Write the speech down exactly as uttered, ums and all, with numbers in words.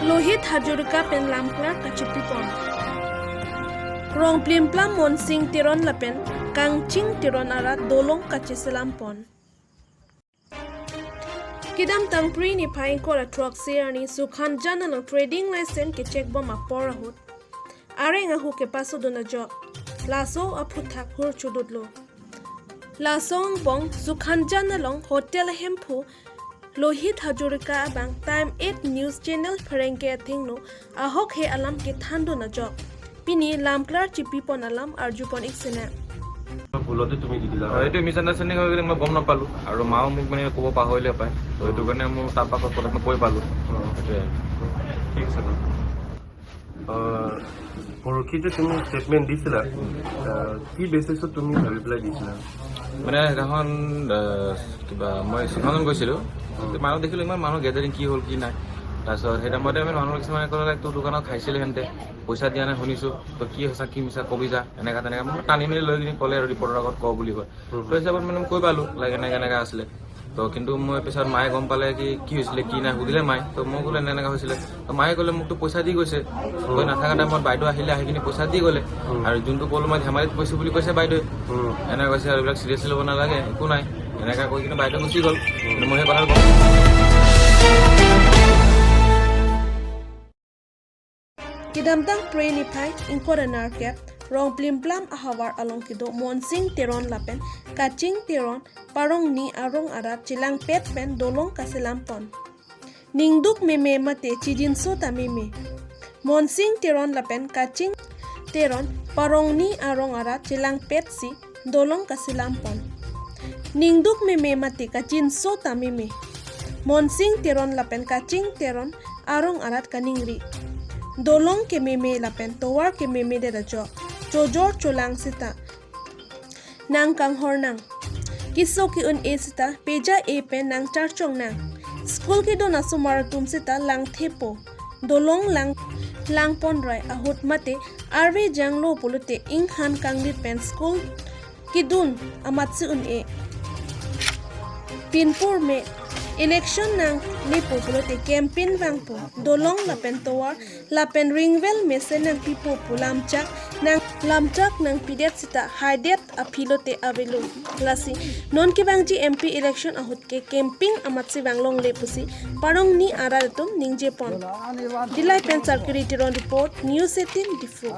Lohit Hazarika pen lamklar kachipipon. Rongplimplam Monsing Teron lapen Kangching Teron arat dolong kacheselampon. Kedamtang Phre niphai ingkoi ra throk-se arni Sukhanjan along trading license kechekbom apor ahut areng ahu kepasodun ajok laso aphuthak hur chodutlo. Laso angbong Sukhanjan along hotel ahemphu Lohit Hazarika abang Time eight News Channel Pherangke athengno ahokhe alam kethandun ajok pini lamklar chipipon alam arjupon ik sinang. ভুলতে তুমি দি দিলা। হয়, এইটো মিছ আণ্ডাৰষ্টেণ্ডিং হৈ গ'লে মই গম নাপালোঁ আৰু মাও মোক মানে ক'ব পাহৰিলে হপায়, তো সেইটো কাৰণে মোৰ তাৰ পাছত পটককৈ কৈ পালোঁ। সেইটোৱে। ঠিক আছে। আহ, পৰহি যে তুমি ষ্টেটমেণ্ট দিছিলা, আহ, কি বেচিছত তুমি ভাবি পেলাই দিছিলা? মানে সেইদিনাখন, আহ, কিবা মই চিনেমাখন গৈছিলোঁ। উম। তো মানুহ দেখিলোঁ, ইমান মানুহ গেডাৰিং, কি হ'ল কি নাই। তাৰপিছত সেই টাইমতে মানে মানুহ কিছুমানে ক'লে, "তোৰ দোকানত খাইছিলে হেনতে, পইচা দিয়া নাই শুনিছোঁ, তো কি সঁচা কি মিছা কবি যা", এনেকা তেনেকা। মই টানি মেলি লৈ কিনি ক'লে আৰু ৰিপৰ্টৰ আগত কওঁ বুলি কয়। উম। তো হিচাপত মানে মই কৈ পালোঁ, লাইক এনেকা এনেকা আছিলে। তো কিন্তু মই পিছত মায়ে গম পালে কি, কি হৈছিলে কি নাই সুধিলে মায়ে। তো মই ক'লো, "এনে এনেকা হৈছিলে।" তো মায়ে ক'লে, "মোকতো পইচা দি গৈছে।" উম। কৈ নাথাকা টাইমত বাইদেউ আহিলে, আহি কিনি পইচা দি গ'লে। উম। আৰু যোনটো ক'লো মই ধেমালিত কৈছোঁ বুলি কৈছে বাইদেউ। উম। এনেকা কৈছে আৰু এইবিলাক চিৰিয়াছলি ল'ব নালাগে, একো নাই। এনেকা কৈ কিনে বাইদেউ গুচি গ'ল। উম। কিন্তু মই সেই কথাটো গম Kedamtang Phre niphai ingkoi ra nerkep Rongplimplam ahavar along kedo Monsing Teron lapen Kaching Teron parongni arong arat chelangpet pen dolong kaselampon. Ningduk meme mate chijinso ta meme. Monsing Teron lapen Kaching Teron parongni arong arat chelangpetsi dolong kaselampon. Ningduk meme mate kachinso ta meme. Monsing Teron lapen Kaching Teron arong arat kaningri. Dolong kememe lapen tovar kememedet ajok chojor cholang seta nangkanghor nang. Keso ke-un-e seta peja-e pen nangcharchong nang. School kedon asomar atum seta langthepo. Dolong lang langponroi ahut mate arve janglo pulote inghan kanglit pen school kedun amatsi un-e. Pinpur me election nanglepo pulote campaign vangpo. Dolong lapen tovar lapen ringvel mesen nangpipo pu lamchak nang lamchak nangpidet seta haidet aphi lote avelo. Lasi non kevangji M P election ahut ke campaign amatsi vanglongle pusi parongni arat atum ningjepon. Dillai pen Sarkiri Teron report, News eighteen Diphu.